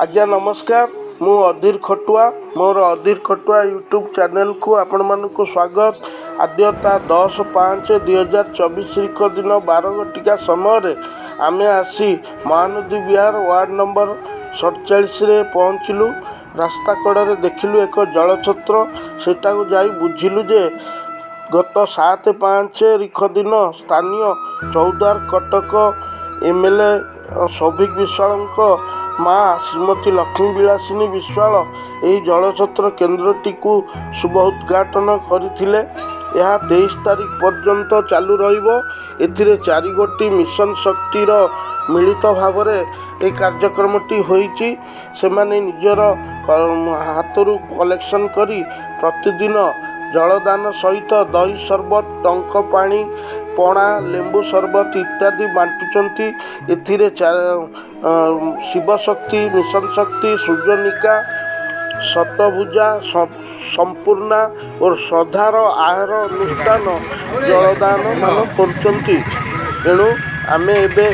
ଆଜ୍ଞା ନମସ୍କାର। ମୁଁ ଅଧୀର ଖଟୁଆ। ମୋର ଅଧୀର ଖଟୁଆ ୟୁଟ୍ୟୁବ୍ ଚ୍ୟାନେଲକୁ ଆପଣମାନଙ୍କୁ ସ୍ୱାଗତ। ଆଦ୍ୟତା 10/5/2024 ତାରିଖ ଦିନ 12 ଘଟିକା ସମୟରେ ଆମେ ଆସି ମହାନଦୀ ବିହାର ୱାର୍ଡ଼ ନମ୍ବର 47ରେ ପହଞ୍ଚିଲୁ। ରାସ୍ତା କଡ଼ରେ ଦେଖିଲୁ ଏକ ଜଳଛତ୍ର। ସେଟାକୁ ଯାଇ ବୁଝିଲୁ ଯେ ଗତ 7/5 ତାରିଖ ଦିନ ସ୍ଥାନୀୟ ଚୌଦ୍ୱାର କଟକ ଏମ୍ଏଲ୍ଏ ସୌଭିକ ବିଶ୍ୱାଳଙ୍କ ମା ଶ୍ରୀମତୀ ଲକ୍ଷ୍ମୀ ବିଳାସିନୀ ବିଶ୍ୱାଳ ଏହି ଜଳଛତ୍ର କେନ୍ଦ୍ରଟିକୁ ଶୁଭ ଉଦ୍ଘାଟନ କରିଥିଲେ। ଏହା 23 ତାରିଖ ପର୍ଯ୍ୟନ୍ତ ଚାଲୁ ରହିବ। ଏଥିରେ ଚାରି ଗୋଟି ମିଶନ ଶକ୍ତିର ମିଳିତ ଭାବରେ ଏହି କାର୍ଯ୍ୟକ୍ରମଟି ହୋଇଛି। ସେମାନେ ନିଜର ହାତରୁ କଲେକ୍ସନ୍ କରି ପ୍ରତିଦିନ ଜଳଦାନ ସହିତ ଦହି ସରବତ, ଟଙ୍କ ପାଣି, ପଣା, ଲେମ୍ବୁ ସରବତ ଇତ୍ୟାଦି ବାଣ୍ଟୁଛନ୍ତି। ଏଥିରେ ଶିବଶକ୍ତି, ମିଶନ ଶକ୍ତି, ସୃଜନିକା, ଶତଭୁଜା, ସମ୍ପୂର୍ଣ୍ଣା ଓ ଶ୍ରଦ୍ଧାର ଆହାର ଅନୁଷ୍ଠାନ ଜଳଦାନ ମାନ କରୁଛନ୍ତି। ତେଣୁ ଆମେ ଏବେ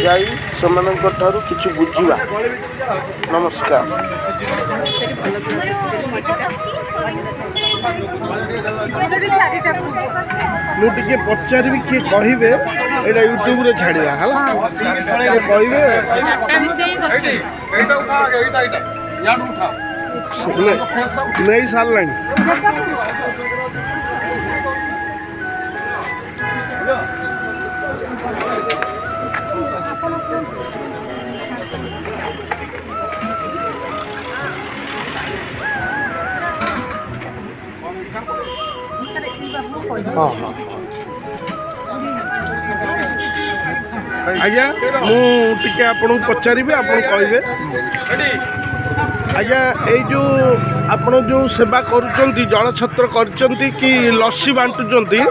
ଯାଇ ସେମାନଙ୍କ ଠାରୁ କିଛି ବୁଝିବା। ନମସ୍କାର। ସେଠି ଭଲ ଶିବଶକ୍ତି ମୁଁ ଟିକେ ପଚାରିବି, କିଏ କହିବେ, ଏଇଟା ୟୁଟ୍ୟୁବରେ ଛାଡ଼ିବା ହେଲା, କିଏ କହିବେ? ଏଇଟା ଉଠା ଆଗେ, ଏଇଟା ଏଇଟା ଇଆଡୁ ଉଠା। ନେଇ ସାରିଲାଣି। ହଁ, ଆଜ୍ଞା, ମୁଁ ଟିକେ ଆପଣଙ୍କୁ ପଚାରିବି, ଆପଣ କହିବେ। ଆଜ୍ଞା, ଏଇ ଯେଉଁ ଆପଣ ଯେଉଁ ସେବା କରୁଛନ୍ତି, ଜଳଛତ୍ର କରିଛନ୍ତି କି ଲସି ବାଣ୍ଟୁଛନ୍ତି,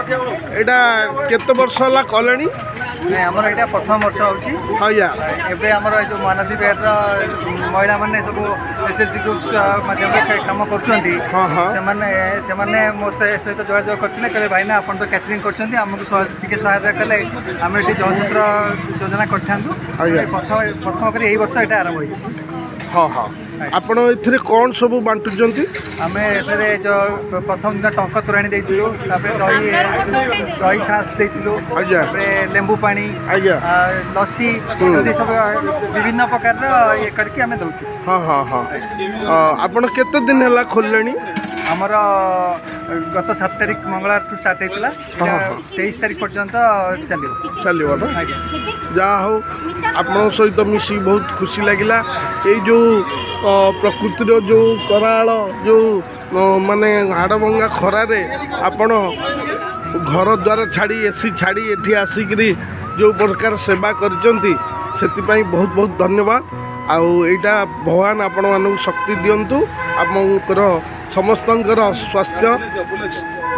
ଏଇଟା କେତେ ବର୍ଷ ହେଲା କଲେଣି? ନାଇଁ, ଆମର ଏଇଟା ପ୍ରଥମ ବର୍ଷ ହେଉଛି। ଏବେ ଆମର ଏ ଯେଉଁ ମହାନଦୀ ବିହାରର ମହିଳାମାନେ ସବୁ ଏସ୍ ଏଚ୍ ଜି ଗ୍ରୁପ୍ସ ମାଧ୍ୟମରେ କାମ କରୁଛନ୍ତି। ହଁ ହଁ ସେମାନେ ସେମାନେ ମୋ ସହିତ ଯୋଗାଯୋଗ କରିଥିଲେ। କହିଲେ, ଭାଇନା, ଆପଣ ତ କ୍ୟାଟରିଂ କରୁଛନ୍ତି, ଆମକୁ ଟିକେ ସହାୟତା କଲେ ଆମେ ଏଠି ଜଳଛତ୍ର ଯୋଜନା କରିଥାନ୍ତୁ। ପ୍ରଥମ ପ୍ରଥମ କରି ଏଇ ବର୍ଷ ଏଇଟା ଆରମ୍ଭ ହୋଇଛି। ହଁ ହଁ ଆପଣ ଏଥିରେ କ'ଣ ସବୁ ବାଣ୍ଟୁଛନ୍ତି? ଆମେ ଏଥିରେ ଯେଉଁ ପ୍ରଥମ ଦିନ ଟଙ୍କ ତୋରାଣୀ ଦେଇଥିଲୁ, ତାପରେ ଦହି ଦହି ଛାଞ୍ଚ ଦେଇଥିଲୁ, ତାପରେ ଲେମ୍ବୁ ପାଣି, ଲସି, ଏମିତି ସବୁ ବିଭିନ୍ନ ପ୍ରକାରର ଇଏ କରିକି ଆମେ ଦେଉଛୁ। ହଁ ହଁ ହଁ ଆପଣ କେତେ ଦିନ ହେଲା ଖୋଲିଲେଣି? ଆମର ଗତ 7 ତାରିଖ ମଙ୍ଗଳବାରଠୁ ଷ୍ଟାର୍ଟ ହେଇଥିଲା। ଏଇଟା ହଁ, ହଁ। 23 ତାରିଖ ପର୍ଯ୍ୟନ୍ତ ଚାଲିବ। ଚାଲିବ ନା? ଆଜ୍ଞା। ଯାହା ହଉ, ଆପଣଙ୍କ ସହିତ ମିଶିକି ବହୁତ ଖୁସି ଲାଗିଲା। ଏଇ ଯେଉଁ ପ୍ରକୃତିର ଯେଉଁ କରାଳ ଯେଉଁ ମାନେ ହାଡ଼ଭଙ୍ଗା ଖରାରେ ଆପଣ ଘର ଦ୍ୱାର ଛାଡ଼ି, ଏସି ଛାଡ଼ି ଏଠି ଆସିକିରି ଯେଉଁ ପ୍ରକାର ସେବା କରିଛନ୍ତି, ସେଥିପାଇଁ ବହୁତ ବହୁତ ଧନ୍ୟବାଦ। ଆଉ ଏଇଟା ଭଗବାନ ଆପଣମାନଙ୍କୁ ଶକ୍ତି ଦିଅନ୍ତୁ, ଆପଣଙ୍କର ସମସ୍ତଙ୍କର ସ୍ୱାସ୍ଥ୍ୟ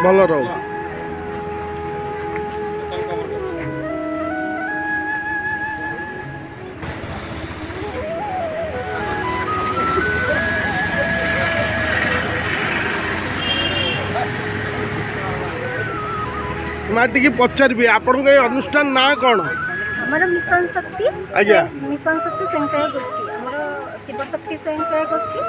ଭଲ ରହୁ। ମା, ଟିକେ ପଚାରିବି, ଆପଣଙ୍କ ଏଇ ଅନୁଷ୍ଠାନ ନାଁ କ'ଣ? ଆମର ମିଶନ ଶକ୍ତି। ମିଶନ ଶକ୍ତି ସ୍ୱୟଂ ସହାୟକ ଗୋଷ୍ଠୀ, ଆମର ଶିବଶକ୍ତି ସ୍ୱୟଂ ସହାୟକ ଗୋଷ୍ଠୀ,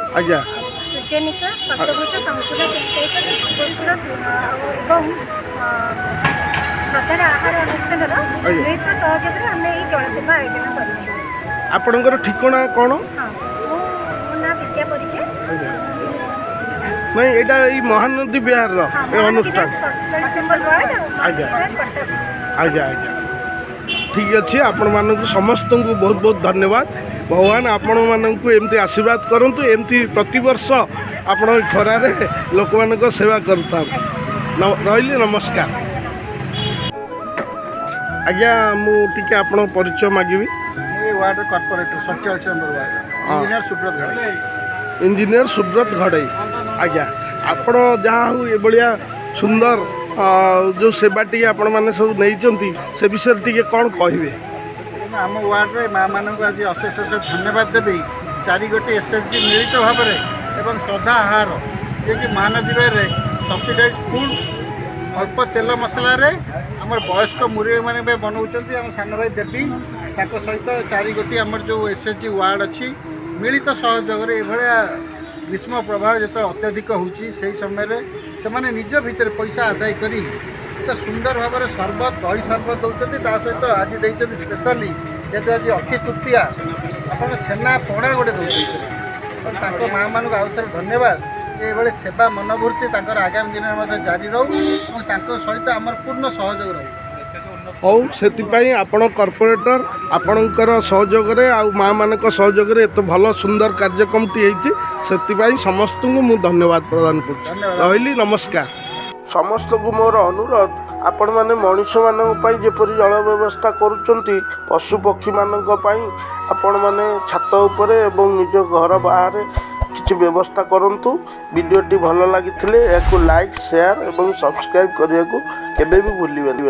ସୃଜନିକା, ଶତଭୁଜ, ସମ୍ପୂର୍ଣ୍ଣ ସ୍ୱୟଂ ସହାୟକ ଗୋଷ୍ଠୀର ଆଉ ଏବଂ ଶ୍ରଦ୍ଧାର ଆହାର ଅନୁଷ୍ଠାନର ମିଳିତ ସହଯୋଗରେ ଆମେ ଏଇ ଜଳସେବା ଆୟୋଜନ କରିଛୁ। ଆପଣଙ୍କର ଠିକଣା କ'ଣ? ହଁ, ମୋ ନାଁ ବିଦ୍ୟା ପରିଚୟ। ନାଇଁ, ଏଇଟା ଏଇ ମହାନଦୀ ବିହାରର ଏ ଅନୁଷ୍ଠାନ? 47 ନମ୍ବର ୱାର୍ଡ଼। କଟକ। ଆଜ୍ଞା ଆଜ୍ଞା, ଠିକ୍ ଅଛି। ଆପଣମାନଙ୍କୁ ସମସ୍ତଙ୍କୁ ବହୁତ ବହୁତ ଧନ୍ୟବାଦ। ଭଗବାନ ଆପଣମାନଙ୍କୁ ଏମିତି ଆଶୀର୍ବାଦ କରନ୍ତୁ, ଏମିତି ପ୍ରତିବର୍ଷ ଆପଣ ଏ ଖରାରେ ଲୋକମାନଙ୍କ ସେବା କରୁଥାନ୍ତୁ। ରହିଲି, ନମସ୍କାର ଆଜ୍ଞା। ମୁଁ ଟିକେ ଆପଣଙ୍କ ପରିଚୟ ମାଗିବି। ମୁଁ ଏ ୱାର୍ଡ଼ର corporator, 47 number ward, engineer Subrata Ghadei. Engineer Subrata Ghadei ଆଜ୍ଞା, ଆପଣ ଯାହା ହଉ ଏଭଳିଆ ସୁନ୍ଦର ଯେଉଁ ସେବାଟି ଆପଣମାନେ ସବୁ ନେଇଛନ୍ତି, ସେ ବିଷୟରେ ଟିକେ କ'ଣ କହିବେ? କିନ୍ତୁ ଆମ ୱାର୍ଡ଼ରେ ମାଆମାନଙ୍କୁ ଆଜି ଅଶେଷ ଅଶେଷ ଧନ୍ୟବାଦ ଦେବି। ଚାରି ଗୋଟି ଏସ୍ ଏଚ୍ ଜି ମିଳିତ ଭାବରେ ଏବଂ ଶ୍ରଦ୍ଧା ଆହାର, ଯିଏକି ମହାନଦୀ ବିହାରରେ ସବସିଡାଇଜ୍ ଫୁଡ଼୍, ଅଳ୍ପ ତେଲ ମସଲାରେ ଆମର ବୟସ୍କ ମୁରବୀମାନେ ଏବେ ବନାଉଛନ୍ତି। ଆମ ସାନ ଭାଇ ଦେବୀ, ତାଙ୍କ ସହିତ ଚାରି ଗୋଟି ଆମର ଯେଉଁ ଏସ୍ ଏଚ୍ ଜି ୱାର୍ଡ଼ ଅଛି, ମିଳିତ ସହଯୋଗରେ ଏଭଳିଆ ଗ୍ରୀଷ୍ମ ପ୍ରବାହ ଯେତେବେଳେ ଅତ୍ୟଧିକ ହେଉଛି, ସେହି ସମୟରେ ସେମାନେ ନିଜ ଭିତରେ ପଇସା ଆଦାୟ କରି ଏତେ ସୁନ୍ଦର ଭାବରେ ସରବତ, ଦହି ସରବତ ଦେଉଛନ୍ତି। ତା ସହିତ ଆଜି ଦେଇଛନ୍ତି ସ୍ପେଶାଲି, ଯେହେତୁ ଆଜି ଅକ୍ଷୟ ତୃତୀୟା, ଆପଣଙ୍କ ଛେନା ପଣା ଗୋଟେ ଦେଉଛନ୍ତି। ଆଉ ତାଙ୍କ ମାଆମାନଙ୍କୁ ଆଉ ଥରେ ଧନ୍ୟବାଦ ଯେ ଏଭଳି ସେବା ମନୋବୃତ୍ତି ତାଙ୍କର ଆଗାମୀ ଦିନରେ ମଧ୍ୟ ଜାରି ରହୁ ଏବଂ ତାଙ୍କ ସହିତ ଆମର ପୂର୍ଣ୍ଣ ସହଯୋଗ ରହିବ। ହଉ, ସେଥିପାଇଁ ଆପଣ କର୍ପୋରେଟର, ଆପଣଙ୍କର ସହଯୋଗରେ ଆଉ ମାଆମାନଙ୍କ ସହଯୋଗରେ ଏତେ ଭଲ ସୁନ୍ଦର କାର୍ଯ୍ୟକ୍ରମଟି ହେଇଛି, ସେଥିପାଇଁ ସମସ୍ତଙ୍କୁ ମୁଁ ଧନ୍ୟବାଦ ପ୍ରଦାନ କରୁଛି। ଧନ୍ୟବାଦ। ରହିଲି, ନମସ୍କାର। ସମସ୍ତଙ୍କୁ ମୋର ଅନୁରୋଧ, ଆପଣମାନେ ମଣିଷମାନଙ୍କ ପାଇଁ ଯେପରି ଜଳ ବ୍ୟବସ୍ଥା କରୁଛନ୍ତି, ପଶୁ ପକ୍ଷୀମାନଙ୍କ ପାଇଁ ଆପଣମାନେ ଛାତ ଉପରେ ଏବଂ ନିଜ ଘର ବାହାରେ କିଛି ବ୍ୟବସ୍ଥା କରନ୍ତୁ। ଭିଡ଼ିଓଟି ଭଲ ଲାଗିଥିଲେ ଏହାକୁ ଲାଇକ୍, ସେୟାର ଏବଂ ସବସ୍କ୍ରାଇବ୍ କରିବାକୁ କେବେ ବି ଭୁଲିବେନି।